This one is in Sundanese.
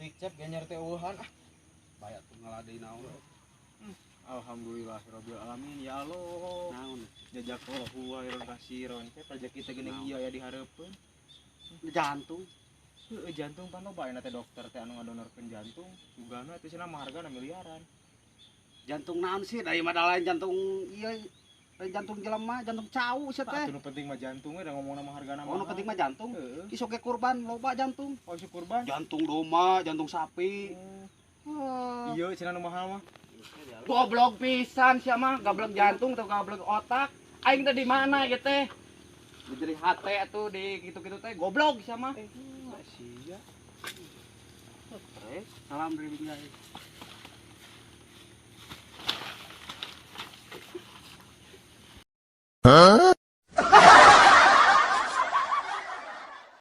Leutik cep ganjar teh eueuhan ah. Bayak tuh ngaladei naon. Alhamdulillah rabbil alamin ya Allah. Naon? Jazakallahu khairan katsiran. Cep rezeki teh geuning ieu aya di hareupeun. Jantung. Heeh, jantung pan loba ayeuna teh dokter teh anu ngadonorkeun jantung. Sugana teh cenah mah hargana miliaran. Jantung naon sih? Dari mah lain jantung ieu, lain jantung jelema, jantung cau sia Tah teh. nu penting mah jantung we da ngomongna mah hargana Oh, nu penting mah jantung. Heeh. Iso ge kurban loba jantung. Oh, si kurban. Jantung domba, jantung sapi. Oh. Iya, cenah nu mahal mah. Goblok pisan sia mah, gablek jantung atau gablek otak. Aing teh di mana ieu teh? Di jeri hate atuh di kitu-kitu teh goblok sia mah. Sia. Salam dari Binjai.